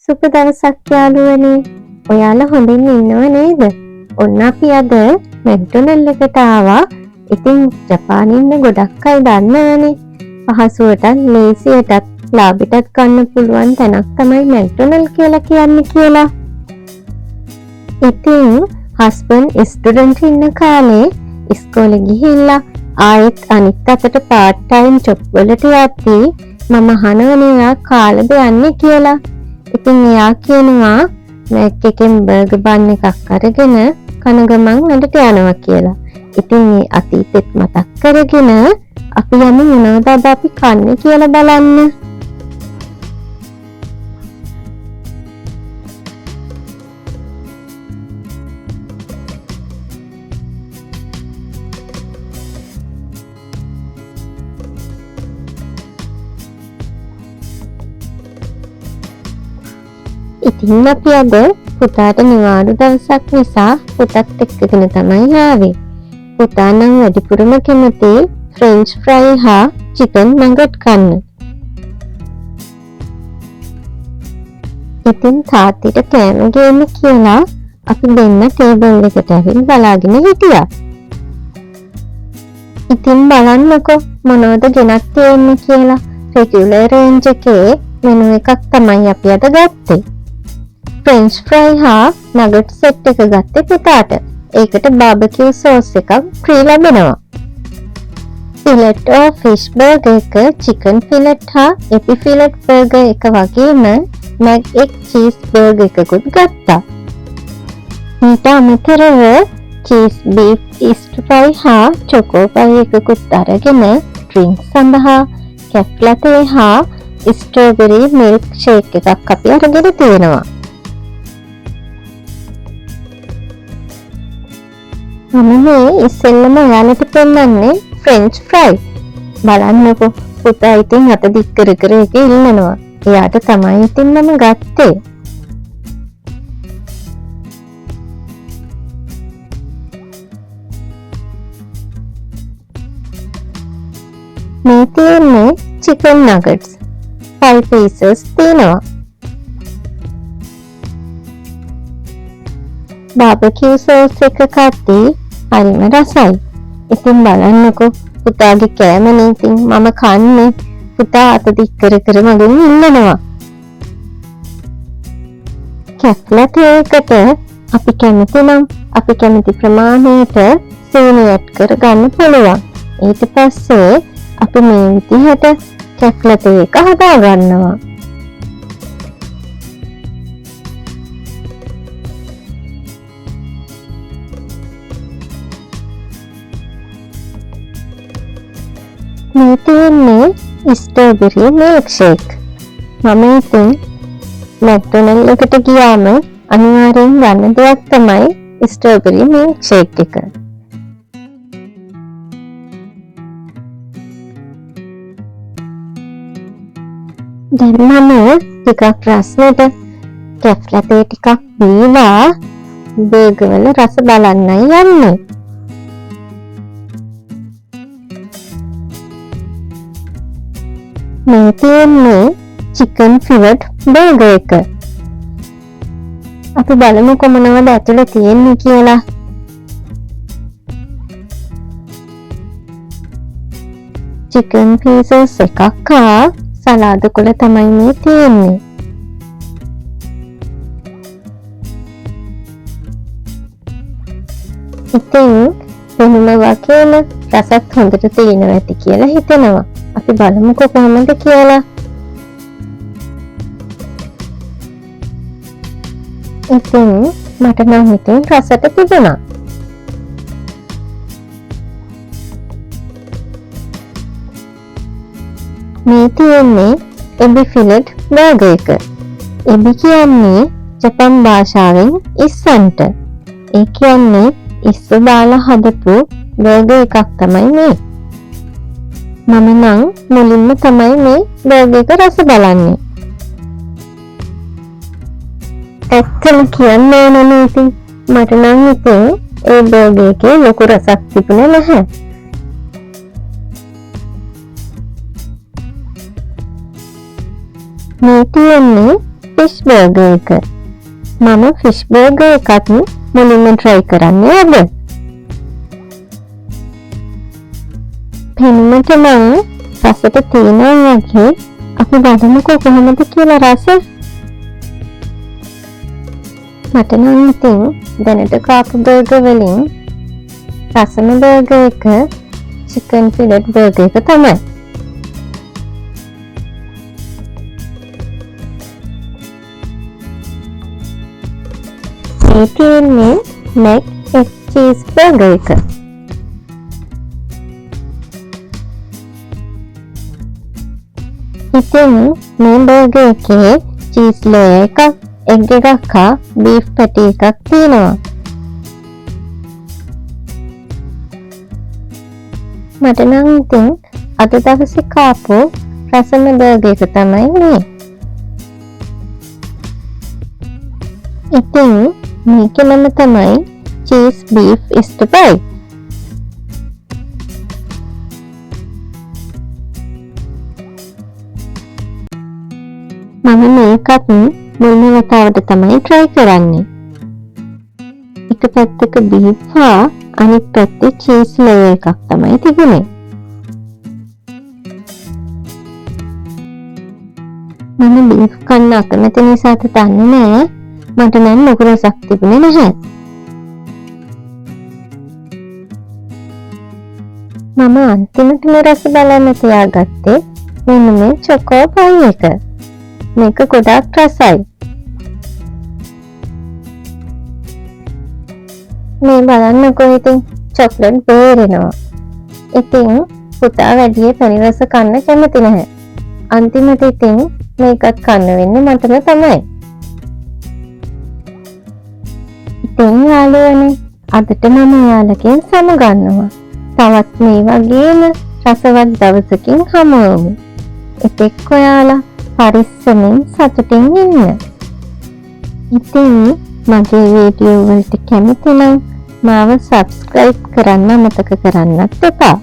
සුබ දවසක් යාළුවනේ. ඔයාලා හොඳින් ඉන්නව නේද? ඔන්න අපි අද මැක්ඩොනල්ඩ් එකට ආවා. ඉතින් ජපානයේ ඉන්න ගොඩක් අය දන්නවනේ. පහසුවටත් ලේසියටත් ලාභෙටත් ගන්න පුළුවන් තැනක් තමයි මැක්ඩොනල්ඩ් කියලා කියන්නේ කියලා. ඉතින් හස්බන්ඩ් ස්ටුඩන්ට් ඉන්න කාලේ ඉස්කෝලේ ගිහිල්ලා ආයෙත් අනිත් අතට පාර්ට් ටයිම් ජොබ් වලට යද්දී මම අහනවනේ එයා කාලද යන්නේ කියලා. ඉතින් එයා කියනවා මැක් එකෙන් බර්ගර් බන් එකක් අරගෙන කන ගමන් වැඩට යනවා කියලා. ඉතින් මේ අතීතෙත් මතක් කරගෙන අපි යමු මොනවද අද අපි කන්නේ කියලා බලන්න. ඉතින් අපි අද පුතාට නිවාඩු දවසක් නිසා පුතත් එක්කගෙන තමයි ආවේ. පුතා නම් වැඩිපුරම කැමති ෆ්‍රෙන්ච් ෆ්‍රයි හා චිකන් නගට් කන්න. ඉතින් තාත්තිට කෑම ගේන්න කියලා අපි දෙන්න ටේබල් එකට ඇවිත් බලාගෙන හිටියා. ඉතින් බලන්නකෝ මොනවද ගෙනත් තියෙන්නේ කියලා. රෙගියුලර් රේන්ජ් එකේ මෙනු එකක් තමයි අපි අද ගත්තේ. ෆ්‍රෙන්ච් ෆ්‍රයි හා නගට් සෙට් එක ගත්තේ පුතාට. ඒකට බාබකියු සෝස් එකක් ෆ්‍රී ලැබෙනවා. ෆිලට් ඕ ෆිෂ් බර්ගර් එක, චිකන් ෆිලට් හා එපි ෆිලට් බර්ගර් එක වගේම මැක් එග් චීස් බර්ගර් එකකුත් ගත්තා. ඊට අමතරව චීස් බීෆ් ස්ටර් ෆ්‍රයි හා චොකෝ පයි එකකුත් අරගෙන ඩ්‍රින්ක් සඳහා කැෆ් ලතේ හා ස්ට්‍රෝබෙරි මිල්ක් ෂේක් එකක් අපි අරගෙන තියෙනවා. මම මේ ඉස්සෙල්ලම ඔයාලට පෙන්වන්නේ ෆ්‍රෙන්ච් ෆ්‍රයි. බලන්නකෝ පුතා ඉතින් අත දික් කර කර ඒක ඉල්ලනවා. එයාට තමයි ඉතින් මම ගත්තේ. මේ තියෙන්නේ චිකන් නගට්ස්. 5 pieces තියෙනවා. බාබකියු සෝස් එක කද්දී හරිම රසයි. ඉතින් බලන්නකෝ පුතාගේ කෑමනේ ඉතින් මම කන්නේ. පුතා අත දික් කර කර මගෙන් ඉල්ලනවා. කැෆ් ලැටේ එකට අපි කැමති නම් අපි කැමති ප්‍රමාණයට සීනි ඇඩ් කරගන්න පුළුවන්. ඊට පස්සේ අපි මේ විදිහට කැෆ් ලැටේ එක හදා ගන්නවා. මේ තියෙන්නේ ස්ට්‍රෝබෙරි මිල්ක් ෂේක්. මම ඉතින් මැක්ඩොනල්ඩ් එකට ගියාම අනිවාර්යෙන් ගන්න දෙයක් තමයි ස්ට්‍රෝබෙරි මිල්ක් ෂේක් එක. දැන් මම ටිකක් රස්නෙට කැෆ් ලැටේ ටිකක් බීලා බර්ගර් වල රස බලන්නයි යන්නේ. මේ තියෙන්නේ චිකන් ෆිලට් බර්ගර් එක. අපි බලමුකෝ මොනවද ඇතුලේ තියෙන්නේ කියලා. චිකන් පීසස් එකක් හා සලාද කොළ තමයි මේ තියෙන්නේ. ඉතින් පෙනුම වගේම රසත් හොඳට තියෙනවා ඇති කියලා හිතෙනවා. අපි බලමුකෝ කොහොමද කියලා. ඉතින් මට නම් ඉතින් රසට තිබුණා. මේ තියෙන්නේ එබි ෆිලට් බර්ගර් එක. එබි කියන්නේ ජපන් භාෂාවෙන් ඉස්සන්ට. ඒ කියන්නේ ඉස්ස දාලා හදපු බර්ගර් එකක් තමයි මේ. මම නම් මුලින්ම තමයි මේ බර්ගර් එක රස බලන්නේ. ඇත්තම කියන්න ඕනනේ ඉතින් මට නම් ඉතින් ඒ බර්ගර් එකේ ලොකු රසක් තිබුණේ නැහැ. මේ තියෙන්නේ ෆිෂ් බර්ගර් එක. මම ෆිෂ් බර්ගර් එකත් මුලින්ම try කරන්නේ අද. පෙනුමට නම් රසට තියෙනවා වගේ. අපි බලමුකෝ කොහොමද කියලා රස. මට නම් ඉතින් දැනට කාපු බර්ගර් වලින් රසම බර්ගර් එක චිකන් ෆිලට් බර්ගර් එක තමයි. මේ තියෙන්නේ මැක් එග් චීස් බර්ගර් එක. ඉතින් මේ බර්ගර් එකේ චීස් ලේයර් එකක්, එග් එකක් හා බීෆ් පැටි එකක් තියෙනවා. මට නම් ඉතින් අද දවසේ කාපු රසම බර්ගර් එක තමයි මේ. ඉතින් මේකේ නම තමයි චීස් බීෆ් ස්ටර් ෆ්‍රයි. මම මේකත් මුල්ම වතාවට තමයි try කරන්නේ. එක පැත්තක බීෆ් හා අනිත් පැත්තේ චීස් ලේයර් එකක් තමයි තිබුණේ. මම බීෆ් කන්න අකමැති නිසාද දන්නේ නෑ, මට නම් ලොකු රසක් තිබුණේ නැහැ. මම අන්තිමටම රස බලන්න තියාගත්තේ මෙන්න මේ චොකෝ පයි එක. මේක ගොඩාක් රසයි. මේ බලන්නකෝ ඉතින් චොක්ලට් බේරෙනවා. ඉතින් පුතා වැඩිය පැණි රස කන්න කැමති නැහැ. අන්තිමට ඉතින් මේකත් කන්න වෙන්නේ මටම තමයි. ඉතින් යාළුවනේ අදට මම ඔයාලගෙන් සමුගන්නවා. තවත් මේ වගේම රසවත් දවසකින් හමු වෙමු. එතෙක් ඔයාලා පරිස්සමෙන් සතුටින් ඉන්න. ඉතින් මගේ වීඩියෝ වලට කැමති නම් මාව සබ්ස්ක්‍රයිබ් කරන්න අමතක කරන්නත් එපා.